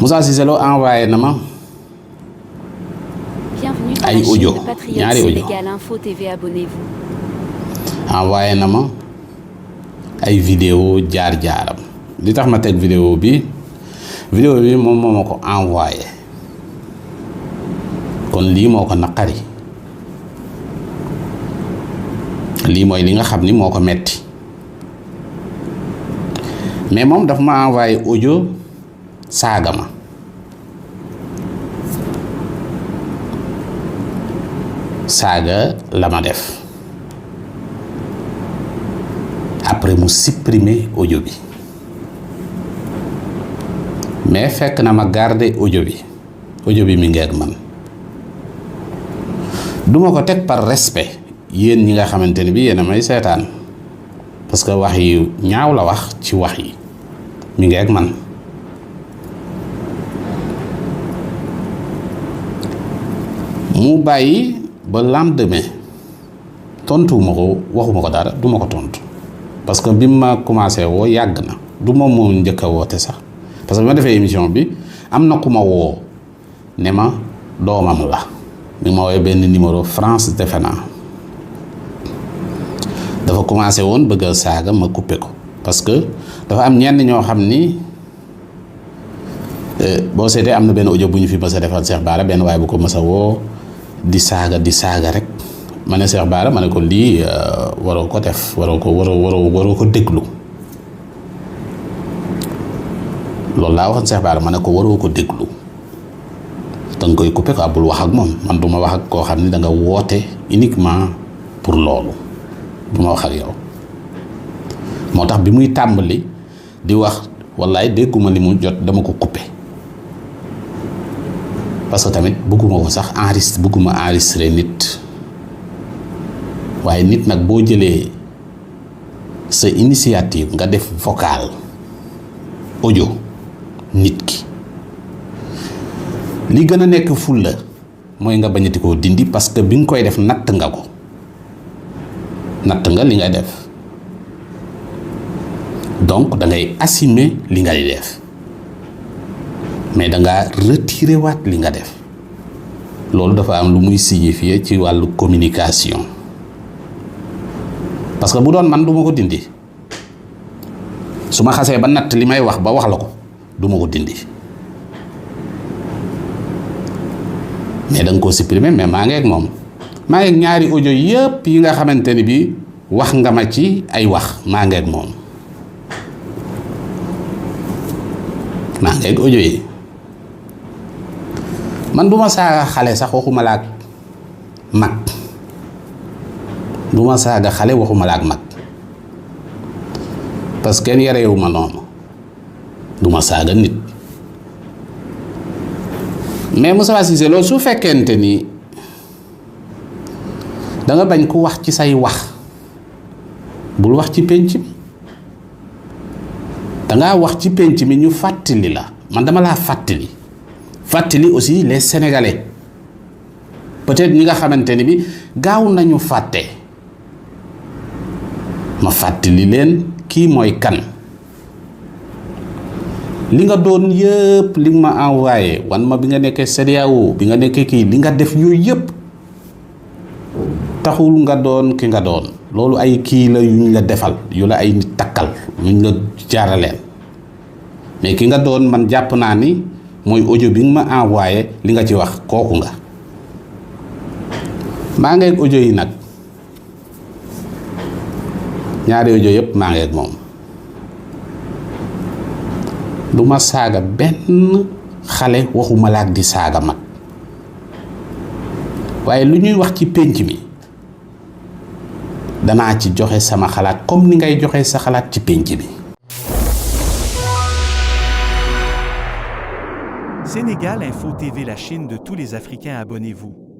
Moussa Cissé Lo envoyé na ma ay audio ñaari audio envoyé na ma ay vidéo jaar-jaaram li tax ma teg vidéo bi moom moo ma ko envoyé kon lii moo ko naqari lii mooy li nga xam ni moo ko metti mais moom dafa ma envoyé audio saaga ma saaga la ma def après mu supprimer audio bi mais fekk na ma garder audio bi mi ngi ak man duma ko teg par respect yéen ñi nga xamante ni bi yéen a may seetaan parce que wax yi ñaaw la wax ci wax yi mi ngi ak man mu bàyyi ba lendemain tontuwuma ko waxuma ko dara duma ko tontu parce que bi ma commencé woo yàgg na du moom moo njëkk a woote sax parce que bi ma defee émission bi am na ku ma woo ne ma doomam la mi ma woowee benn numéro France defe naa dafa commencé woon bëgg a saaga ma coupé ko parce que dafa am ñenn ñoo xam ni boo seetee am na benn audio bu ñu fi mës a defal Cheikh Bara benn waaye bu ko mës a woo di saaga rek ma ne Cheikh Bara ma ne ko lii waroo ko def waroo ko déglu loolu laa waxoon Cheikh Bara ma ne ko waroo ko déglu danga koy coupé ko bul wax ak moom man du ma wax ak koo xam ni da nga woote uniquement pour loolu du ma wax ak yow moo tax bi muy tàmbali di wax wallaay dégguma li mu jot dama ko coupé parce que tamit bëgguma ko sax bëgguma enregistré nit waaye nit nag boo jëlee sa initiative nga def vocal audio nit ki li gën a nekk fulla mooy nga bañati koo dindi parce que bi nga koy def natt nga li ngay def donc da ngay assumer li ngay def mais da ngaa retirer waat li nga def loolu dafa am lu muy signifier ci wàllu communication parce que bu doon man duma ko dindi su ma xasee ba natt li may wax ba wax la ko duma ko dindi mais da nga koo supprimer mais maa ngi ak moom maa ngi ak ñaari audio yëpp yi nga xamante ni bi wax nga ma ci ay wax maa ngi ak moom maa ngi ak audio yi man duma saaga xale sax waxuma la ak mag duma saaga xale waxuma la ak mag parce que kenn yareewu ma noonu duma saaga nit mais Moussa Cissé Lo su fekkente ni da nga bañ ku wax ci say wax bul wax ci penc mi dangaa wax ci penc mi ñu fàttali la man dama laa fàttali aussi les Sénégalais peut-être ñi nga xamante ni bi gaaw nañu fàtte ma fàttali leen kii mooy kan li nga doon yëpp li nga ma envoyé wan ma bi nga nekkee CEDEAO bi nga nekkee kii li nga def yooyu yëpp taxul nga doon ki nga doon loolu ay kii la yuñ la defal yu la ay nit takkal yuñ la jaaraleen mais ki nga doon man jàpp naa ni mooy audio bi nga ma envoyé li nga ci wax kooku nga maa ngi ak audio yi nag ñaari audio yëpp maa ngi ak moom du ma saaga benn xale waxuma laak di saaga mag waaye lu ñuy wax ci pénc mi danaa ci joxe sama xalaat comme ni ngay joxe sa xalaat ci pénc mi. Sénégal Info TV, la Chine de tous les Africains, abonnez-vous.